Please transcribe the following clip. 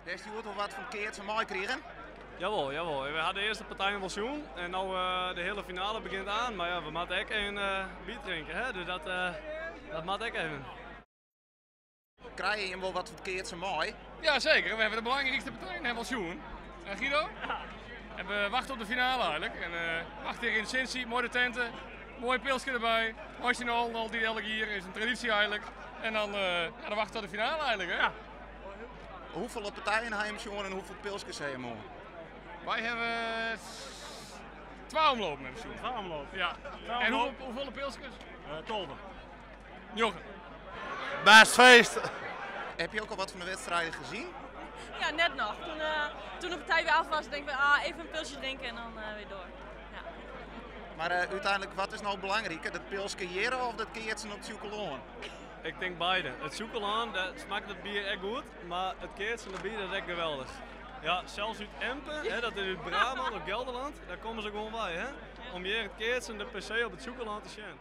Hast hjoed al wat fan keatsen meikrigen? Jawol, jawol. We ha de earste partijen wol sjoen en no de hiele finale begjint oan. Mar ja, we moatte ek even bier drinke, hè? Dus dat, dat moat ek even. Krije jim wol wat fan it keatsen mei? Ja, zeker. We hebben de belangrijkste partijen hebben al sjoen. En Guido? En we wachten op de finale eigenlijk. En wachten hier in Cincy, mooie tenten, mooi pilsje erbij. Mooi z'n allen al die elk jaar, is een traditie eigenlijk. En dan, ja, dan wachten we op de finale eigenlijk. Hè? Ja. Hoefolle partijen ha jim sjoen en hoefolle pilskes ha jim hân? Wij hebben twa omlopen hebben sjoen. Twa omlopen. Ja. Twa En omlopen. hoefolle pilskes? 12. Njoggen. Best feest! Heb je ook al wat van de wedstrijden gezien? Ja, net nog. Toen, toen de partij weer af was, denk ik, ah, even een pilsje drinken en dan weer door. Ja. Maar uiteindelijk, wat is nou belangrijker? Dat pilske hier of dat keatsen op het Sjûkelân? Ik denk beide. It Sjûkelân, dêr smakket it bier ek goed, mar it keatsen derby, dat is ek geweldich. Ja, sels út Empe, hè, dat is út Brabant of Gelderland, dêr komme se gewoan wei, hè? Om hjir it keatsen, de PC op it Sjûkelân te sjen.